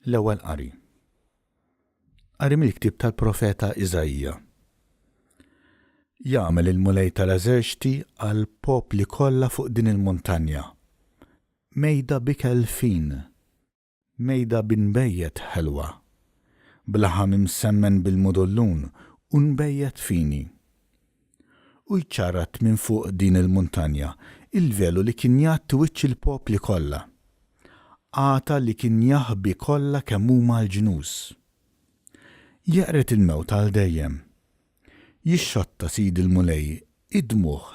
L-Ewwel Qari. Qari mill-ktieb tal-profeta Iżaija. Jagħmel il-Mulej tal-eżerċti għall-popli kollha fuq din il-muntanja mejda b'ikel fin, mejda bi nbejjed ħelwa, b'laħam imsemmen bil-mudullun u nbejjed fini. U jċarrat minn fuq din il-muntanja il-velu li kien jgħatti wiċċ il-popli kollha, għata li kien jaħbi kollha kemm huma l-ġnus. Jeqred il-mewt għal dejjem. Jixxotta Sidi l-Mulej id-dmugħ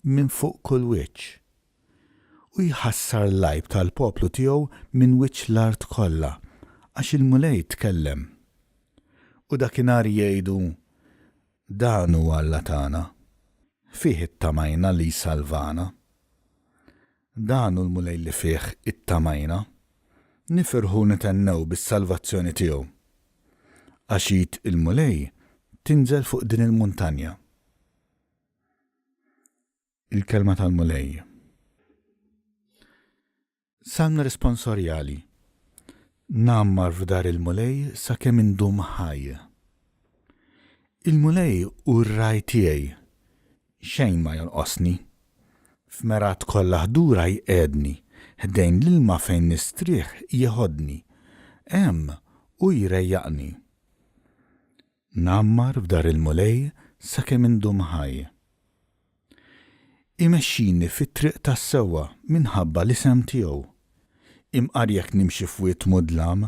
minn fuq kull wiċċ. U jħassar l-għajb tal-poplu tiegħu minn wiċċ l-art kollha, għax il-Mulej tkellem. U dakinhar jgħidu, Dan hu Alla tagħna, fih ittamajna li jsalvana. Dan hu l-Mulej li fih ittamajna, nifirħu u nithennew bis-salvazzjoni tiegħu. Għax id il-Mulej tinżel fuq din il-muntanja. Il-Kelma tal-Mulej. Salm Responsorjali Ngħammar f'dar il-Mulej sakemm indum ħaj. Il-Mulej hu r-ragħaj tiegħi, xejn ma jonqosni. F'mergħat kollha ħdura jqiegħdni, ħdejn l-ilma fejn nistrieħ jeħodni, hemm hu jrejjaqni. Ngħammar f'dar il-Mulej sakemm indum ħaj. Imexxini fit-triq tas-sewwa minħabba l-isem tiegħu. Imqar jekk nimxi f'wied mudlam,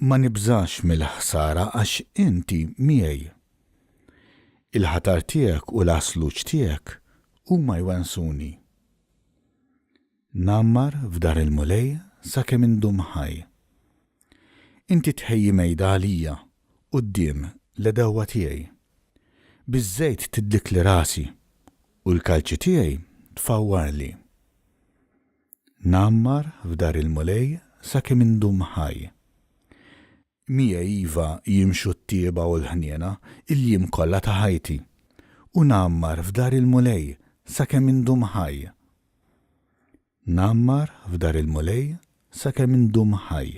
ma nibżax mill-ħsara għax inti miegħi. Il-ħatar tiegħek u l-għasluġ tiegħek huma jwensuni. Ngħammar f'dar il-Mulej sakemm indum ħaj. Inti tħejji mejda għalija quddiem l-għedewwa tiegħi. Biż-żejt tidlikli rasi, u l-kalċi tiegħi tfawwarli. Ngħammar f'dar il-Mulej sakemm indum ħaj. Miegħi iva jimxu t-tjieba u l-ħniena il-jiem kollha ta' ħajti, u ngħammar f'dar il-Mulej sakemm indum ħaj. Ngħammar f'dar il-Mulej sakemm indum ħaj.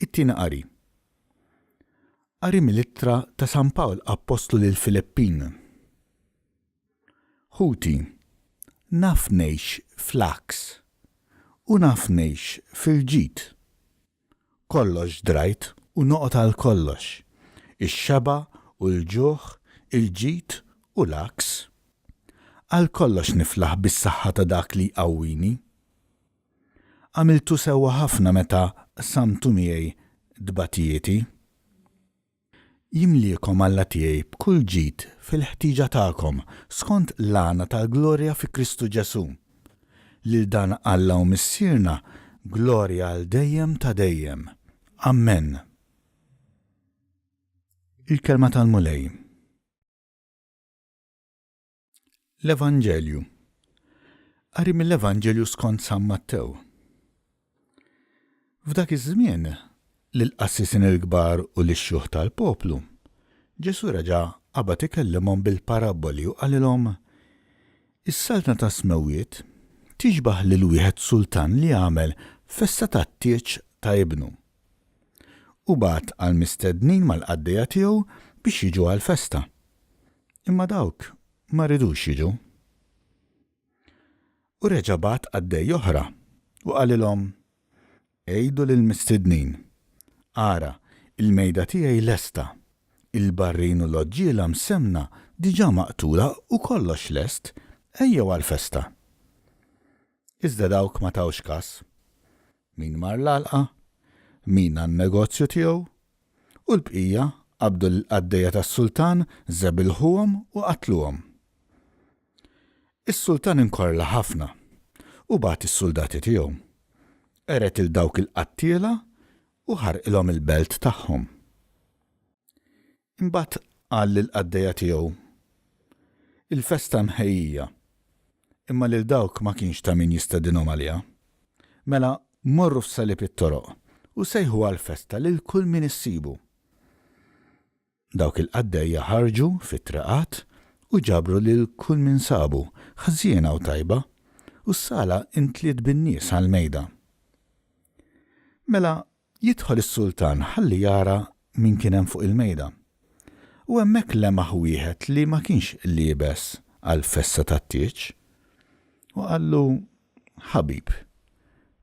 It-tieni qari. Qari mill-ittra ta' San Pawl Appostlu lill-Filippin. Ħuti, naf ngħix fl-għaks u naf ngħix fil-ġid. Kollox drajt u noqgħod għal kollox, ix-xeba' u l-ġuħ, il-ġid u l-għaks. Għal kollox niflaħ bis-saħħa ta' dak li jqawwini. Għamiltu sewwa ħafna meta qsamtu miegħi tbatijieti. Jimliekom Alla tiegħi b'kull ġid fil-ħtieġa tagħkom skont l-għana tal-glorja fi Kristu Ġesù. Lil dan Alla u Missierna glorja għal dejjem ta' dejjem. Ammen. Il-Kelma tal-Mulej. L-Evanġelju. Qari mill-Evanġelju skont San Mattew. F'dak iż-żmien, lill-qassisin il-kbar u lix-xjuħ tal-poplu, Ġesù reġa' qabad ikellimhom bil-parabboli u qalilhom, Is-Saltna tas-Smewwiet tixbah lil wieħed sultan li għamel festa tat-tieġ ta' ibnu. U bagħat għall-mistednin mal-qaddejja tiegħu biex jiġu għall-festa. Imma dawk ma ridux jiġu. U reġa' bagħat qaddej oħra u qalilhom, 'Għidu lill-mistednin, Ara, il-mejda tiegħi lesta, il-barrin u l-għoġġiela msemmna diġà maqtula u kollox lest, ejjew għall-festa. Iżda dawk ma tawx kas. Min mar l-għalqa, min għan-negozju tiegħu, u l-bqija qabdu lill-qaddejja tas-sultan, żebilħuhom u qatluhom. Is-sultan inkorla ħafna u bagħat is-suldati tiegħu. Qered 'il dawk il-qattiela u ħarqilhom il-belt tagħhom. Imbagħad qal lill-qaddejja tiegħu, Il-festa mħejjija, imma lil dawk ma kienx ta' min jistedinhom għaliha. Mela morru f'salib it-toroq u sejħu għall-festa lil kull min issibu. Dawk il-qaddejja ħarġu fit-triqat u ġabru lil kull min sabu, ħżiena u tajba, u s-sala intliet bin-nies għall-mejda. Mela jidħol is-sultan ħalli jara min kien hemm fuq il-mejda. U hemmhekk lemaħ wieħed li ma kienx liebes għall-festa tat-tieġ. U qallu, Ħabib,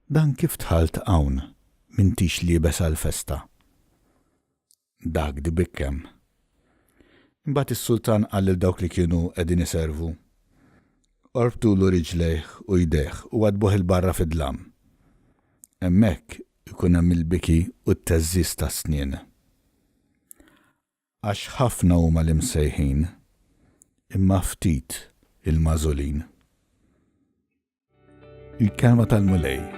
dan kif dħalt hawn m'intix liebes għall-festa? Dak dbikkem. Imbagħad is-sultan qal lil dawk li kienu qegħdin iservu, Orbtulu riġlejh u jdejh u waddbuh 'il barra fid-dlam. Hemmhekk ikun hemm il-biki u t-theżżiż tas-snien. Għax ħafna huma l-imsejħin, imma ftit il-magħżulin. Il-Kelma tal-Mulej.